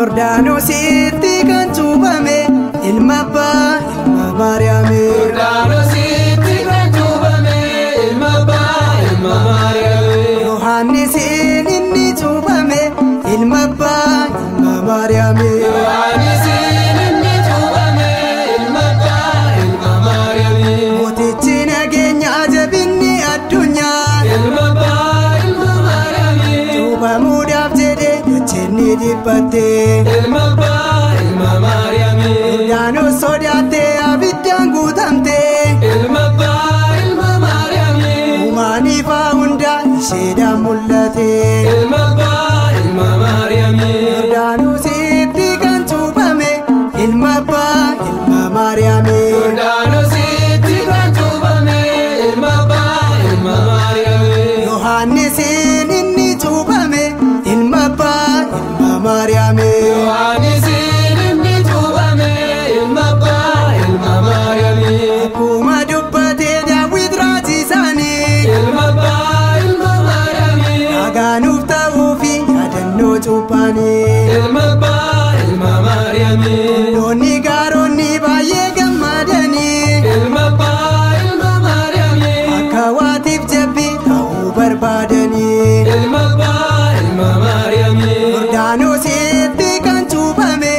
Yordaanositti kan cuuphame ilma abbaa ilma Maariyaamii. Yordaanositti kan cuuphame ilma abbaa ilma Maariyaamii. Yohaannisiin inni cuuphame ilma abbaa ilma Maariyaamii. Yohaannisiin inni cuuphame ilma abbaa ilma Maariyaamii. Mootichi nageenyaa jabinni addunyaa. Ilma abbaa ilma Maariyaamii. Cuuphamuudhaaf jedhee dacheen ni dhiphatte. Ilma abbaa ilma Maariyaamii. Yordaanos sodaattee abiddaan guutamte. Ilma abbaa ilma Maariyaamii. Uumaan ifaa hunda isheedhaan mul'ate. Ilma abbaa ilma Maariyaamii. Yordaanositti kan cuuphame ilma abbaa ilma Maariyaamii. Yordaanositti kan cuuphame ilma abbaa ilma Maariyaamii. Yohaannisiin inni cuuphame ilma abbaa ilma Maariyaamii. Yohaannisiin inni cuuphame ilma abbaa ilma Maariyaamii. Akkuma dubbate Daawit raajii isaanii. Ilma abbaa ilma Maariyaamii. Nagaa nuuf ta'uufi yaadannoo cuuphaanii. Ilma abbaa ilma Maariyaamii. Loonni gaaronni baay'ee gammadanii. Ilma abbaa ilma Maariyaamii. Akka waatiif jabbii ta'uu barbaadanii. Ilma abbaa ilma Maariyaamii. Yordaanositti kan cuuphame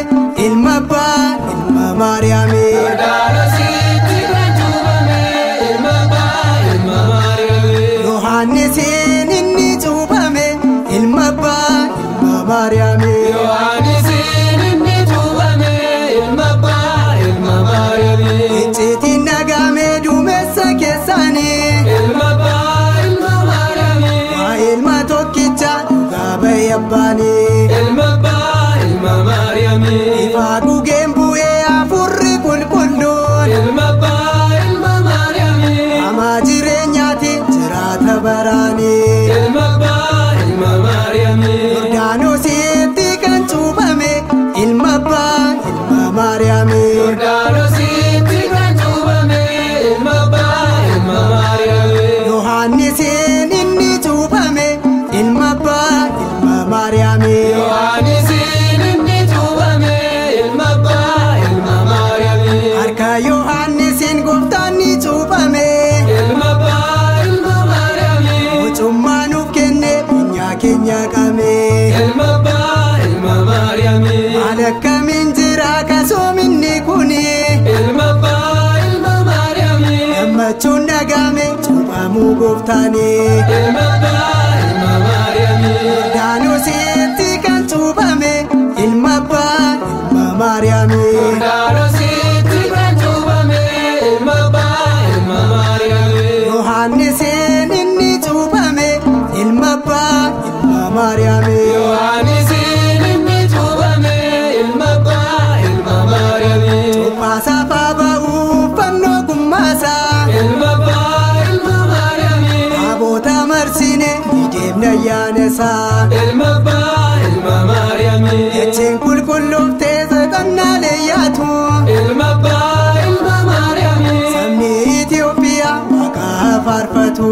ilma abbaa ilma Maariyaamii. Yordaanositti kan cuuphame ilma abbaa ilma Maariyaamii. Yohaannisiin inni cuuphame ilma abbaa ilma Maariyaamii. Yohaannisiin inni cuuphame ilma abbaa ilma Maariyaamii. Icciitiin dhaga'ame duumessa keessaanii. Ilma abbaa ilma Maariyaamii. Waa ilma tokkicha dhugaa ba'e abbaanii. Ilma abbaa ilma Maariyaamii. Ifaa gugeen bu'ee hafuurri qulqulluun. Ilma abbaa ilma Maariyaamii. Hamaa jireenyaati jiraata baraanii. Ilma abbaa ilma Maariyaamii. Yordaanositti kan cuuphame ilma abbaa ilma Maariyaamii. Yordaanositti kan cuuphame ilma abbaa ilma Maariyaamii. Yohaannisiin inni cuuphame ilma abbaa ilma Maariyaamii. Yohaannisiin inni cuuphame ilma abbaa ilma Maariyaamii. Harka Yohaannisiin gooftaan ni cuuphame. Ilma abbaa ilma Maariyaamii. Mucummaa nuuf kenne biyya keenya qabee. Ilma abbaa ilma Maariyaamii. Haala akkamiin jira kasoominni kuni. Ilma abbaa ilma Maariyaamii. Gammachuun dhaga'ame cuuphamuu gooftaanii. Ilma abbaa ilma Maariyaamii. Yordaanositti kan cuuphame ilma abbaa ilma Maariyaamii. Yordaanositti kan cuuphame ilma abbaa ilma Maariyaamii. Yohaannisiin inni cuuphame ilma abbaa ilma Maariyaamii. Yohaannisiin inni cuuphame ilma abbaa ilma Maariyaamii. Cuuphaasaa ba'uu fannoo gummaasaa. Ilma abbaa ilma Maariyaamii. Aboota marsine ni deemna ayyaanasaa. Ilma abbaa ilma Maariyaamii. Dacheen qulqullooftee seexannaalee yaatu. Ilma abbaa ilma Maariyaamii. Sabni Itoophiyaa waaqa faarfatu.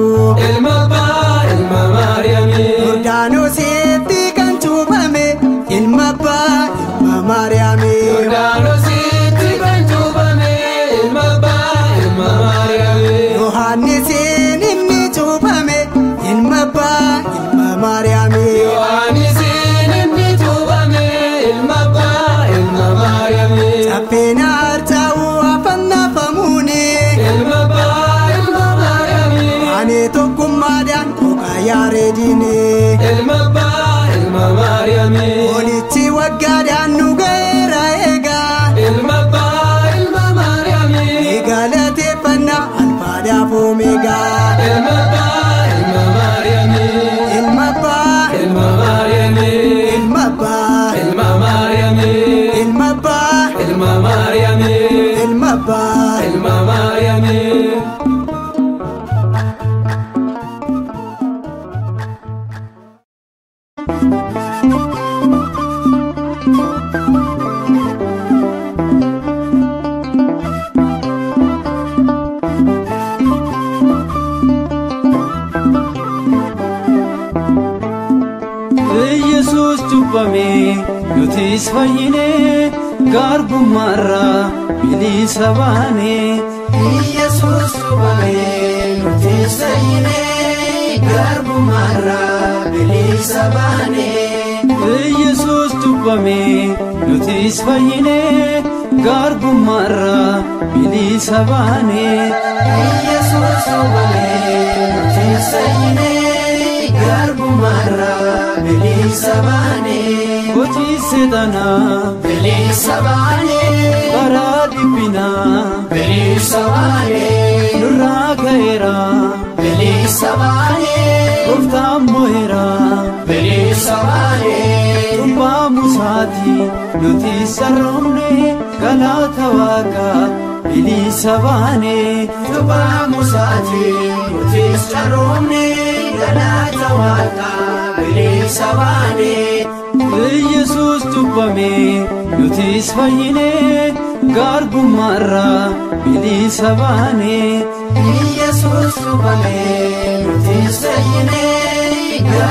Ilma abbaa ilma Maariyaamii. Yordaanositti kan cuuphame ilma abbaa ilma Maariyaamii. Yordaanositti kan cuuphame ilma abbaa ilma Maariyaamii. Yohaannisiin inni cuuphame ilma abbaa ilma Maariyaamii. Yohaannisiin inni cuuphame ilma abbaa ilma Maariyaamii. Caffeen harca'uu afannaafamuuni. Ilma abbaa ilma Maariyaamii. Ani tokkummaadhaan qoqa yaareediini. Ilma abbaa ilma Maariyaamii. Olichi waggaadhaan nu ga'eera eegaa. Ilma abbaa ilma Maariyaamii. Ni galateeffannaa alfaadhaaf omeegaa. Ilma abbaa ilma Maariyaamii. Ilma abbaa Ilma Maariyaamii. ilma abbaa Ilma Maariyaamii. ilma abbaa Ilma Maariyaamii. ilma abbaa. Ilma Maariyaamii. Yesus cubbame nutis fayyine garbummaarraa bilisa baane. Yesus cubbame nutis fayyine garbummaarraa bilisa baane. Yesus cubbame nutis fayyine garbummaarraa bilisa baane. Yesus cubbame nutis fayyine garbummaarraa bilisa baane. Hojii seexanaa Bilisa baane. Karaa dhiphinaa Bilisa baane. Nurraa ka'eera Bilisa baane. Gooftaan mo'eera Bilisa baane. Cubbaa Musaati nuti sarroomne galata Waaqaa bilisa baane. Cubbaa Musaati nuti sarroomne galata Waaqaa bilisa baane. Yesus cubbame nutis fayyine garbummaarraa bilisa baane. Yesus cubbame nutis fayyine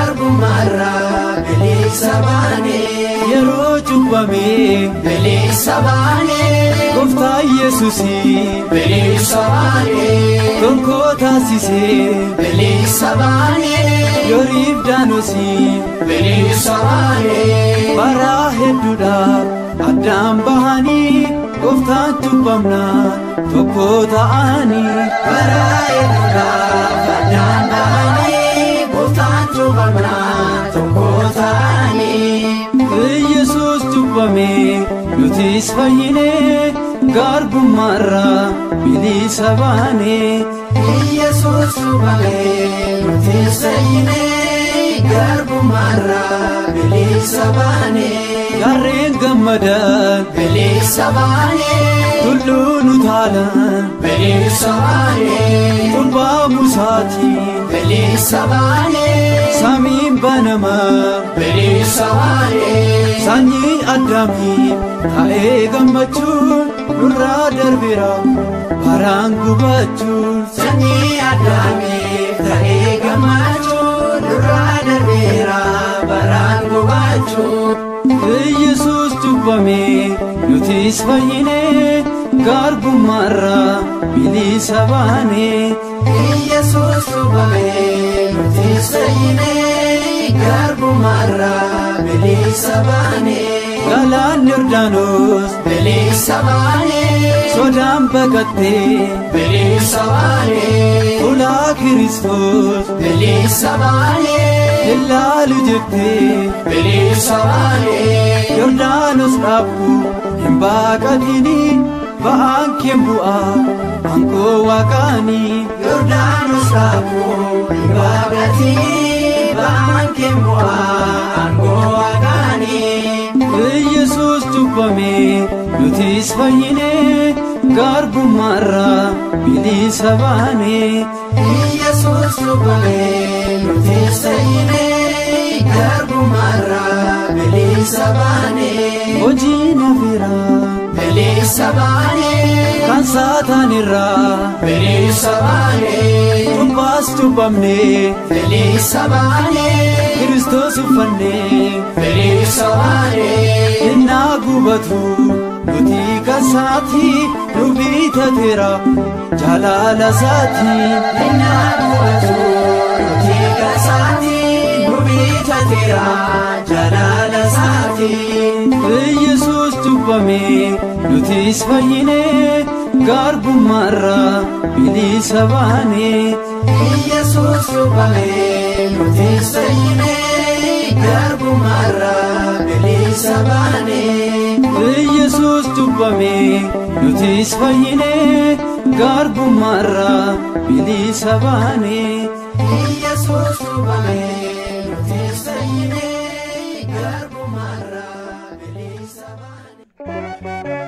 garbummaarraa bilisa baane. Yeroo cubbame Bilisa baane. Gooftaa Yesuusii Bilisa baane. Tokko taasisee Bilisa baane. Yoriif daanosii Bilisa baane. Bara hedduudhaaf addaan bahanii gooftaan cubbamnaa tokko ta'anii. Bara hedduudhaaf addaan bahanii gooftaan cubbamnaa tokko ta'anii. Yesus cubbame nutis fayyine garbummaarraa bilisa baane. Yesus cubbame nutis fayyine garbummaarraa bilisa baane. Gaarreen gammadan Bilisa baane. Tulluun utaalan Bilisa baane. Cubbaa Musaati Bilisa baane. Samiin banamaa Bilisa baane. Sanyii Addaamii ta'ee gammachuun nurraa darbeera baraan gubachuun. Sanyii Addaamiif ta'ee gammachuun nurraa darbeera baraan gubachuun. Yesus cubbame nutis fayyine garbummaarraa bilisa baane. Yesus cubbame nutis fayyine garbummaarraa bilisa baane. Galaanni Yordaanos Bilisa baane. Sodaan baqattee Bilisa baane. Fuula Kiristoos Bilisa baane. Ilaalu jettee Bilisa baane. Yordaanos dhaabbu hin baqatini ba'aan kee bu'aa aangoo Waaqaanii. Yordaanos dhaabbu hin baqatini ba'aan kee bu'aa aangoo Waaqaanii. Yesus cubbame nutis fayyine garbummaarraa bilisa baane. Yesus cubbame nutis fayyine garbummaarraa bilisa baane. Hojii nafiraa Bilisa baane. Kan saataanirraa Bilisa baane. Cubbaas cubbamne Bilisa baane. Kiristoos uffanne Bilisa baane. Innaa gubatu nuti kan saati nu bitateera jaalala isaati. Innaa gubatu nuti kan saati nu bitateera jaalala isaati. Yesus cubbame nutis fayyine garbummaarraa bilisa baane. Yesus cubbame nutis fayyine garbummaarraa bilisa baane. Yesus cubbame nutis fayyine garbummaarraa bilisa baane. Yesus cubbame nutis fayyine garbummaarraa bilisa baane.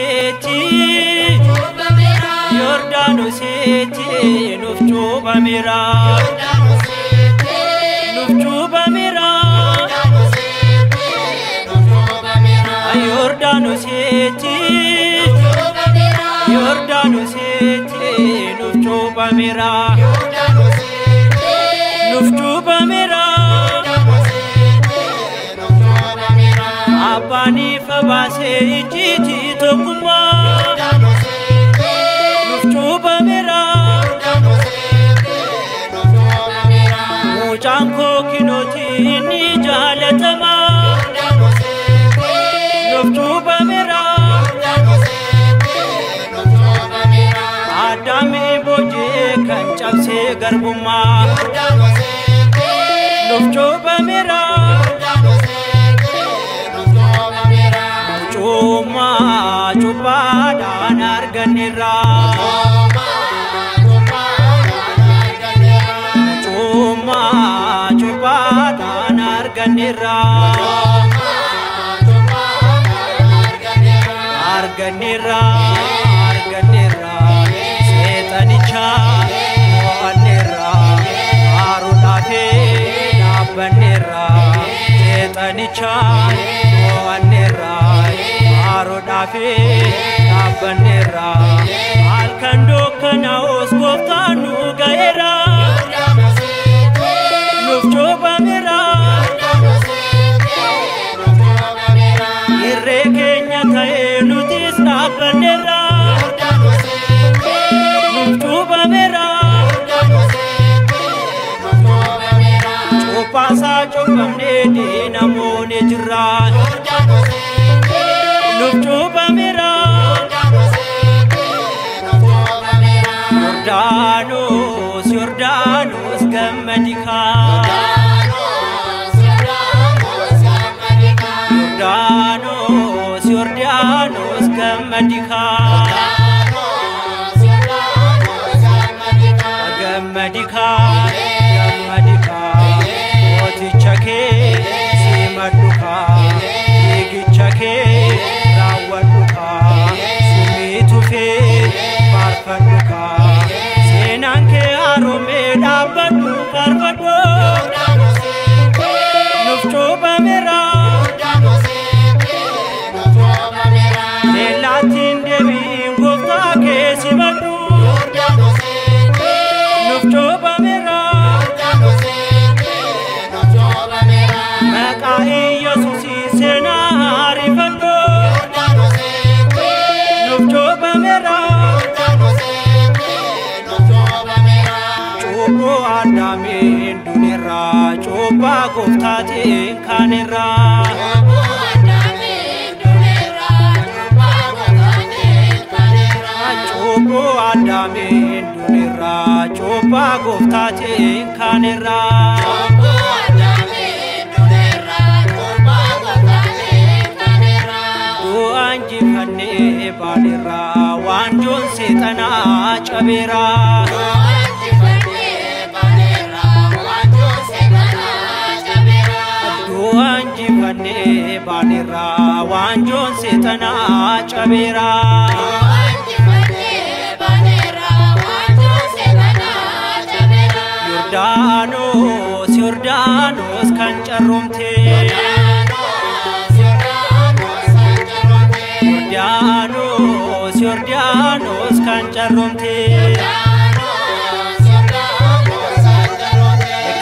Yordaanositti, Yordaanositti nuuf cuuphameera. Nuuf cuuphameera. Yordaanositti, Yordaanositti nuuf cuuphameera. Nuuf cuuphameera. Abbaan ifa baasee ijjiitii tokkummaa. Nuuf cuuphameera. Mucaan koo kinooti inni jaalatamaa. Nuuf cuuphameera. Addaamii boojee kan cabsee garbummaa. Nuuf cuuphameera. Cuumaa cuuphaadhaan arganneerra. Cuumaa cuuphaadhaan arganneerra. Arganneerra, arganneerra, seexanicha mo'anneerra, haaruudhaafee dhaabbanneerra, seexanicha mo'anneerra, haaruudhaafee dhaabbanneerra. Halkan dukkanaa'us gooftaan nu ga'eera. Nuuf cuuphameera. Irree keenya ta'ee nutis dhaabbanneerra. Nuuf cuuphameera. Cuuphaasaa cuuphamnee diinamoonni jirra. Nuuf cuuphameera. Yordaanos, Yordaanos gammadi kaa. Yordaanos, Yordaanos gammadi kaa. Gammadi kaa, gammadi kaa, mooticha kee simadhu kaa, fiigicha kee raawwadhu kaa, sumii tufee faarfadhu kaa, seenaan kee haaromee dhaabbadhu faarfadhu. Nuuf cuuphameera. Leellaattiin deebiin gooftaa kee simadhu. Nuuf cuuphameera. Maqaa Iyyasuusiin seenaa ariifadhu. Nuuf cuuphameera. Cuubbuu Addaamiin duneerra, cuuphaa gooftaatiin kaaneerra. Cuubbuu Addaamiin duneerra, cuuphaa gooftaatiin kaaneerra. Du'a injifannee baaneerra, waanjoon seexanaa cabeera. Du'a injifannee baaneerra, waanjoon seexanaa cabeera. Yordaanos, Yordaanos kan carroomte. Yordaanos, Yordaanos kan carroomte.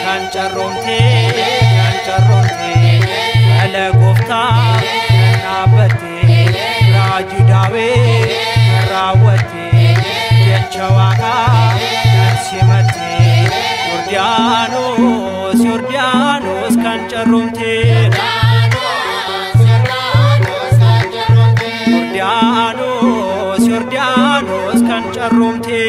Kan carroomte, kan carroomte, dhala gooftaa kan dhaabbatte, raajii daawee kan raawwatte, jecha waaqaa kan simatte. Yordaanos, Yordaanos kan carroomte. Yordaanos, Yordaanos kan carroomte.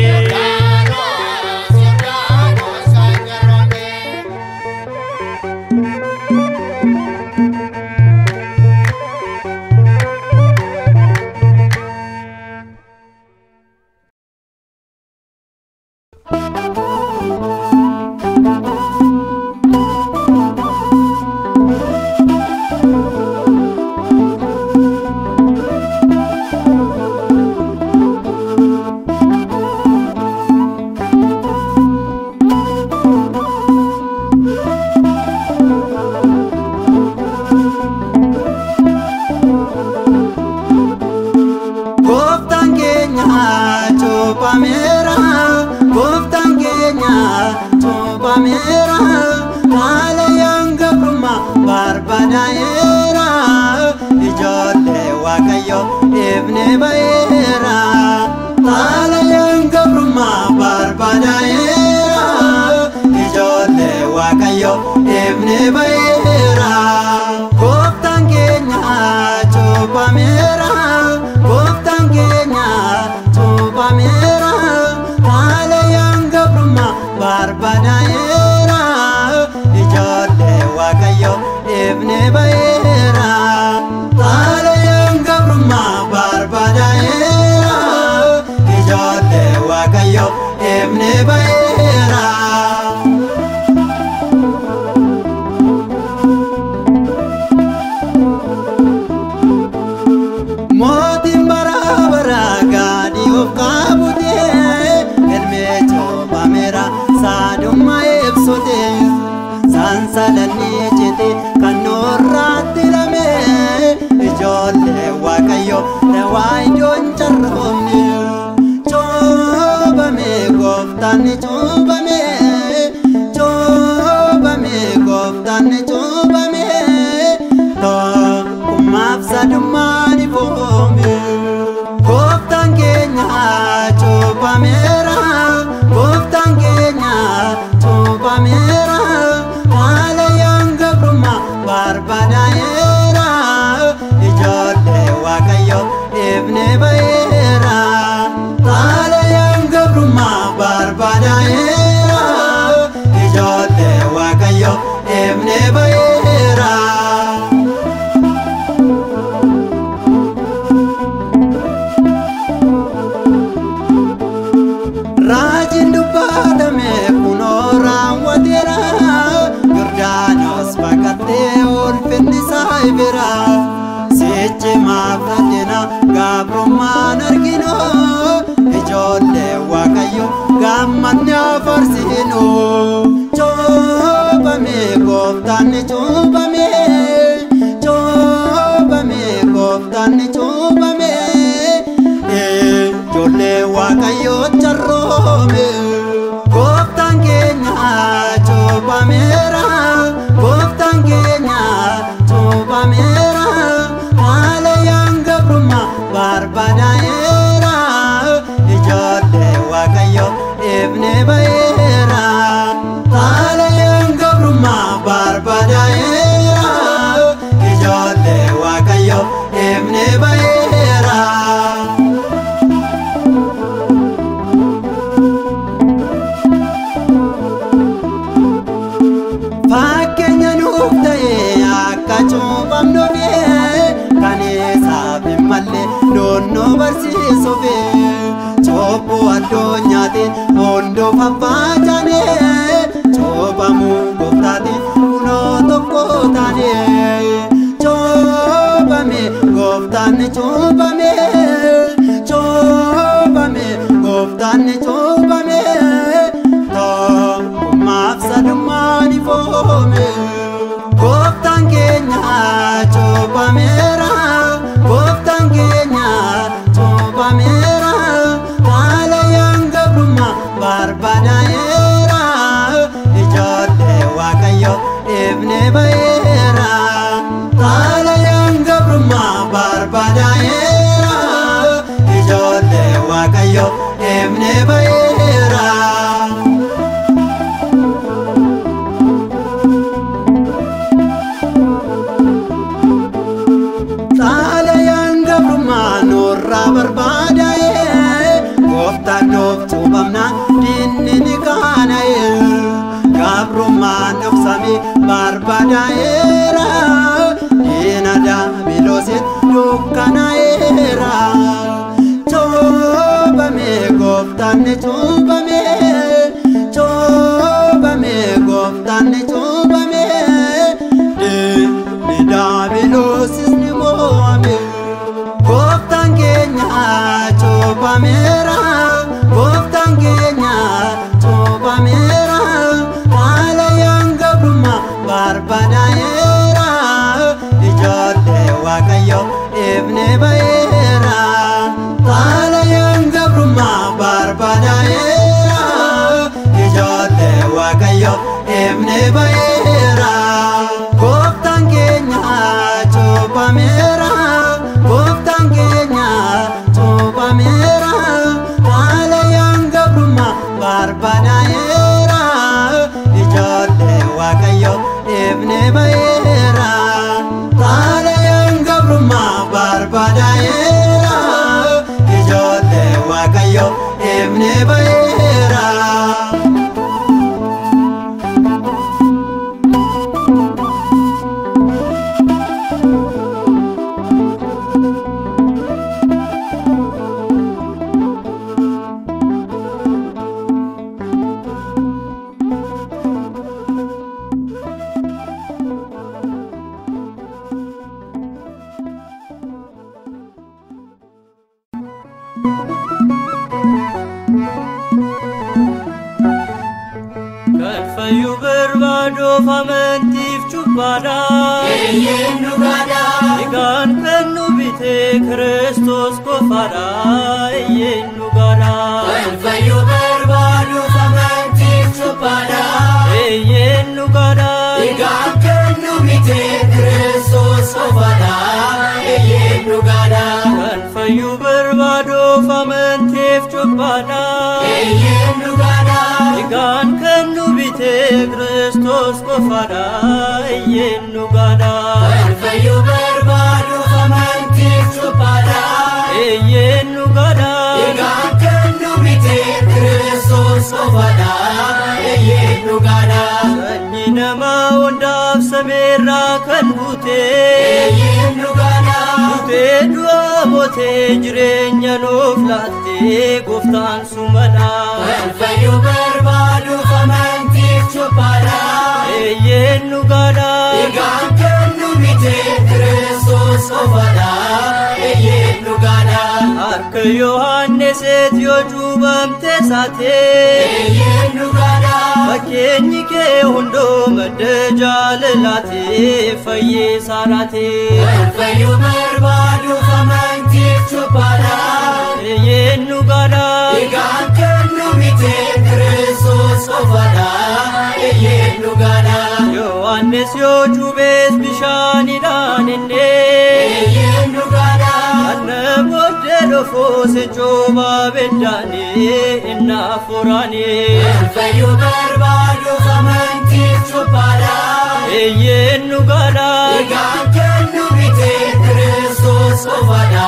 keenya cuuphameera, gooftaan keenya cuuphameera, xalayaan gabrummaa barbadaa'eera, ijoollee Waaqayyoo ifni ba'eera. Xalayaan gabrummaa barbadaa'eera, ijoollee Waaqayyoo ifni ba'eera. Gooftaan keenya cuuphameera, gooftaan keenya cuuphameera, xalayaan gabrummaa barbadaa'eera, ijoollee Waaqayyoo ifni ba'eera. Xalayaan gabrummaa barbadaa'eera, ijoollee Waaqayyoo ifni ba'eera. Mootiin bara bara gaadhi of qaabutee, ilmi cuuphameera saadummaa ibsutee, sansalanni cite kan nurraatti hidhame, ijoollee Waaqayyoo tawaayidoon carroomne. Cuuphame gooftaan ni cuuphame, cuuphame gooftaan ni cuuphame, tokkummaaf sadummaan ifoome. Gooftaan keenya cuuphameera, gooftaan keenya cuuphameera, xalayaan gabrummaa barbadaa'eera, ijoollee Waaqayyoo ifni ba'eera. Xalayaan gabrummaa barbadaa'eera, ijoollee Waaqayyoo ifni ba'eera. Raajiin dubbatame kunoo raawwateera, Yordaanos baqattee ulfinni isaa ibira. Sichi maaf ratina gabrummaan arginu, ijoollee Waaqayyoo gammadni afarsinu. Cuuphame gooftaan ni cuuphame, cuuphame gooftaan ni cuuphame, ijoollee Waaqayyoo carroome. Gooftaan keenya cuuphameera, gooftaan keenya cuuphameera, xalayaan gabrummaa barbadaa'eera, ijoollee Waaqayyoo ifni ba'eera. Xalayaan gabrummaa barbadaa'eera, ijoollee Waaqayyoo ifni ba'eera. Fakkeenya nuuf ta'e akka cuuphamnuuf, kan isaaf hin malle nu barsiisuuf, cuuphuu addunyaatiin hunduu faffacaane, cuuphamuu gooftaatiin kunoo tokko taane. Cuuphame gooftaan ni cuuphame, cuuphame gooftaan ni cuuphame, tokkummaaf sadummaan ifoome. Gooftaan keenya cuuphameera, gooftaan keenya cuuphameera, xalayaan gabrummaa barbadaa'eera, ijoollee Waaqayyoo ifni ba'eera. Xalayaan gabrummaa barbadaa'eera, ijoollee Waaqayyoo ifni ba'eera. Xalayaan gabrummaa nurraa barbaadaa'e, gooftaan nuuf cuuphamnaan diinni ni qaana'e. Gabrummaan dhoksamee barbadaa'eera, diina daabiloosiin dukkanaa'eera. Cuuphame gooftaan ni cuuphame, cuuphame gooftaan ni cuuphame, diinni daabiloosis ni mo'ame. Gooftaan keenya cuuphameera, gooftaan keenya cuuphameera, xalayaan gabrummaa barbadaa'eera, ijoollee Waaqayyoo ifni ba'eera. Xalayaan ifni ba'eera. Gooftaan keenya cuuphameera, gooftaan keenya cuuphameera. Xalayaan gabrummaa barbadaa'eera. Ijoollee Waaqayyo ifni ba'eera. Xalayaan gabrummaa barbadaa'eera. Ijoollee Waaqayyo ifni ba'eera. Kan fayyu barbaaduuf amantiif cubbaadha. Eeyyeen dhugaadha. Egaan kan nu bite Kiristoos qofaadha. Eeyyeen dhugaadha. Kan fayyu barbaaduuf amantiif cubbaadha. Eeyyeen dhugaadha. Egaan kan nu bite Kiristoos qofaadha. Eeyyeen dhugaadha. Kan fayyu barbaaduuf amantiif cubbaadha. Eeyyeen dhugaadha. Egaan kan nu bite Kiristoos qofaadha. Eeyyeen dhugaadha. Kan fayyu barbaaduuf amantiif cubbaadha. Eeyyeen dhugaadha. Egaan kan nu bite Kiristoos qofaadha. Eeyyeen dhugaadha. Sanyii namaa hundaaf samiirraa kan buute. Eeyyeen dhugaadha. Duutee du'a mootee jireenya nuuf laattee gooftaan sumadha. Kan fayyu barbaaduuf amantiif cubbaadha. Eeyyeen dhugaadha. Egaan kan nu bite Kiristoos qofaadha. Eeyyeen dhugaadha. Harka Yohaanniseet yoo cuuphamte saate. Eeyyeen dhugaadha. Fakkeenyi kee hunduu madda jaalalaati fayyisaadhaati. Kan fayyu barbaaduuf amantiif cubbaadha. Eeyyeen dhugaadha. Egaan kan nu bite Kiristoos qofaadha. Eeyyeen dhugaadha. Yohaannis yoo cuuphes bishaanidhaan inni. Eeyyeen dhugaadha. Kana booddee dhufuus cuuphaa ibiddaanii inni hafuuraanii. Kan fayyu barbaaduuf amantiif cubbaadha. Eeyyeen dhugaadha. Egaan kan nu bite Kiristoos qofaadha.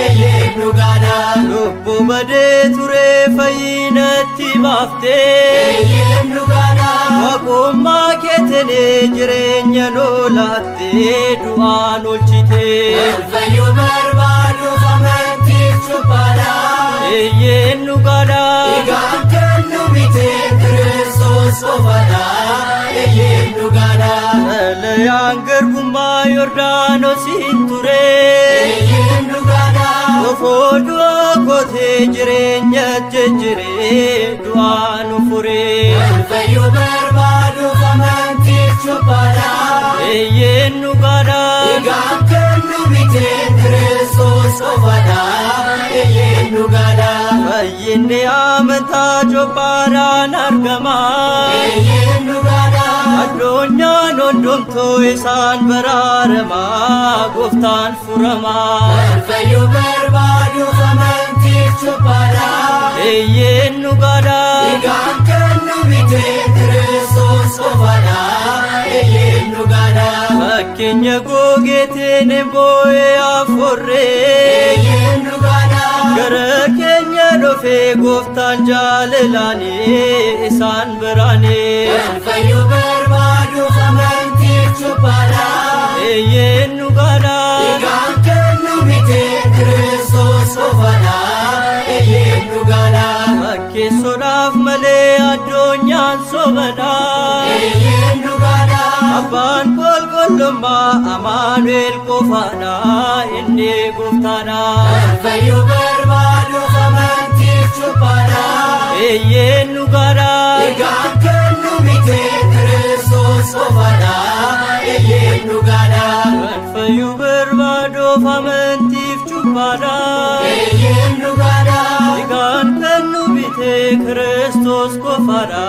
Eeyyeen dhugaadha. Lubbuu badee ture fayyinatti baaftee. Eeyyeen dhugaadha. Waaqummaa keetiin jireenya nuu laattee du'aan oolchitee. Kan fayyu barbaaduuf amantiif cubbaadha. Eeyyeen dhugaadha. Egaan kan nu bite Kiristoos qofaadha. Eeyyeen dhugaadha. Xalayaan garbummaa Yordaanosiin ture. Eeyyeen dhugaadha. Kofoo du'a kootee jireenya jijjiiree du'aa nu fure. Kan fayyu barbaaduuf amantiif cubbaadha. Eeyyeen dhugaadha. Egaan kan nu bite Kiristoos qofaadha. Eeyyeen dhugaadha. Fayyinni amantaa cubbaadhaan argama. Eeyyeen dhugaadha. Addunyaan hundumtuu isaan baraarama gooftaan furama. Kan fayyu barbaaduuf amantiif cubbaadha. Eeyyeen dhugaadha. Egaan kan nu bite Kiristoos qofaadha. Eeyyeen dhugaadha. Fakkeenya gogeetiin boo'ee afurree. Eeyyeen dhugaadha. Gara keenya dhufee gooftaan jaalalaanii isaan biraanii. Kan fayyu barbaaduuf amantiif cubbaadha. Eeyyeen dhugaadha. Egaan kan nu bite Kiristoos qofaadha. Eeyyeen dhugaadha. Fakkeessuudhaaf malee addunyaan sobadha. Eeyyeen dhugaadha. Abbaan qulqullummaa Amaanu'el qofaadha inni gooftaadha. Kan fayyu barbaaduuf amantiif cubbaadha. Eeyyeen dhugaadha. Egaan kan nu bite Kiristoos qofaadha. Eeyyeen dhugaadha. Kan fayyu barbaaduuf amantiif cubbaadha. Eeyyeen dhugaadha. Egaan kan nu bite Kiristoos qofaadha